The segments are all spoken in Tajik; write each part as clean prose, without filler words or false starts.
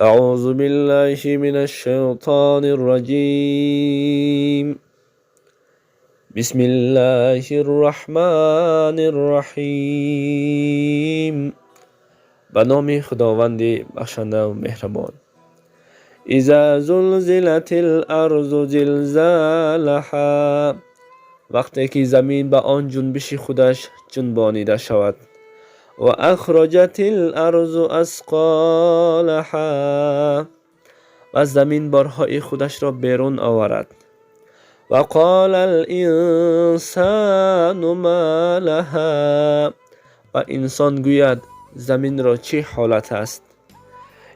أعوذ بالله من الشيطان الرجيم. بسم الله الرحمن الرحيم. Ба номи Худованди бахшандаву меҳрабон. إذا زلزلت الأرض زلزالها. Вақте ки замин ба он ҷунбиши худаш ҷунбонида шавад. وأخرجت الأرض أثقالها. Ва замин борҳои худашро берун оварад. وقال الإنسان ما لها. Ва инсон гӯяд: заминро чӣ ҳолат аст?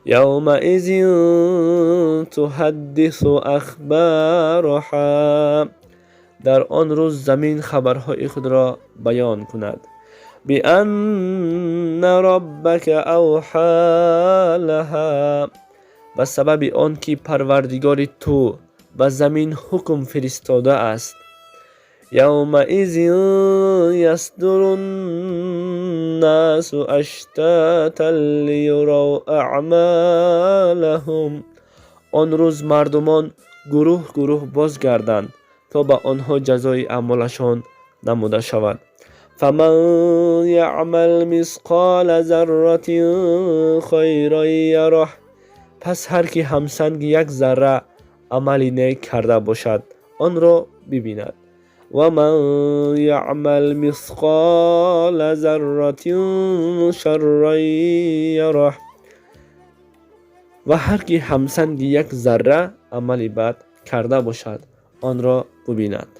يومئذ تحدث أخبارها. Дар он рӯз замин хабарҳои худро баён кунад. بأن ربك أوحى لها. Ба сабаби он ки Парвардигори ту ба замин ҳукм фиристодааст. يومئذ يصدر الناس أشتاتا ليروا أعمالهم. Он рӯз мардумон гурӯҳ гурӯҳ бозгарданд, то ба онҳо ҷазои аъмолашон намуда шавад. فمن يعمل مثقال ذرة خيرا يره. Пас ҳар ки ҳамсанги як зарра амали нек карда бошад, онро бибинад. ومن يعمل مثقال ذرة شرا يره. Ва ҳар ки ҳамсанги як зарра амали бад карда бошад, онро бубинад.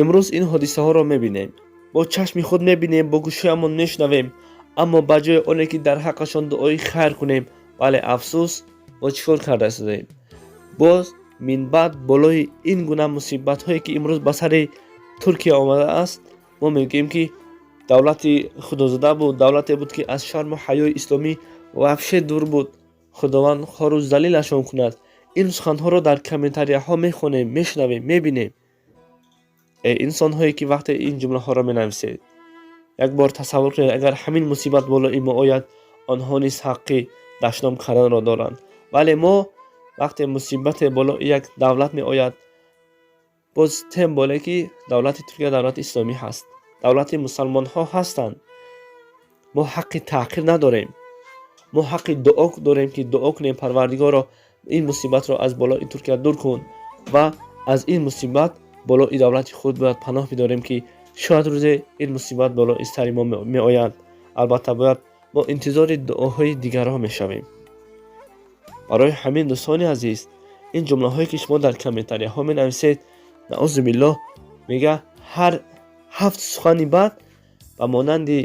Имрӯз ин ҳодисаҳоро мебинем, бо чашми худ мебинем, бо гӯшҳоямон мешунавем, аммо ба ҷои оне ки дар ҳаққашон дуои хайр кунем, вале афсӯс, мо чӣ кор карда истодаем? Боз минбаъд болои ин гуна мусибатҳое, ки имрӯз ба сари Туркия омадааст, мо мегӯем, ки давлати худозада буд, давлате буд, ки аз шарму ҳаёи исломӣ вообще дур буд. Худованд хору залилашон кунад. Ин суханҳоро дар комментарияҳо мехонем, мешунавем, мебинем. Э инсонҳое, ки вақте ин ҷумлаҳоро менависед, як бор тасаввур кунед: агар ҳамин мусибат болои мо ояд, онҳо низ ҳаққи дашном карданро доранд. Вале мо вақте мусибате болои як давлат меояд, боз тем более ки давлати Туркия давлати исломӣ ҳаст, давлати мусалмонҳо ҳастанд, мо ҳаққи таҳқир надорем. Мо ҳаққи дуо дорем, ки дуо кунем: Парвардигоро, ин мусибатро аз болои Туркия дур кун. Ва аз ин мусибат болои давлати худ бояд паноҳ бидорем, ки шояд рӯзе ин мусибат болои сари мо меояд. Албатта, бояд мо интизори дуоҳои дигарҳо мешавем. Барои ҳамин, дӯстони азиз, ин ҷумлаҳое, ки шумо дар комментарияҳо менависед, наузу биллоҳ, мега, ҳар ҳафт сухани бад ба монанди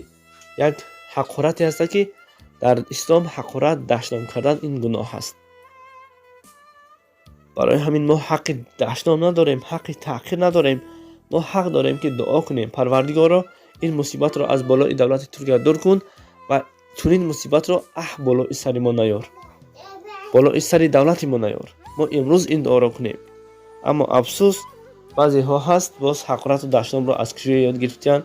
як ҳақорате ҳастад, ки дар ислом ҳақорат, дашном кардан ин гуноҳ аст. Барои ҳамин мо ҳаққи дашном надорем, ҳаққи таҳқир надорем. Мо ҳақ дорем, ки дуо кунем: Парвардигоро, ин мусибатро аз болои давлати Туркия дур кун ва чунин мусибатро аҳ болои сари мо наёр, болои сари давлати мо наёр. Мо имрӯз ин дуоро кунем. Аммо афсӯс, баъзеҳо ҳаст, боз ҳақорату дашномро аз куҷое ёд гирифтиянд?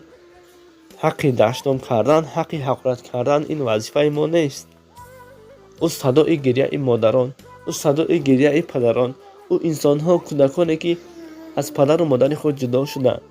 Ҳаққи дашном кардан, ҳаққи ҳақорат кардан ин вазифаи мо нест. Ӯ садои гирьяи модарон, ӯ садои гирьяи падарон, ӯ инсонҳо, кӯдаконе, ки аз падару модари худ ҷудо шуданд.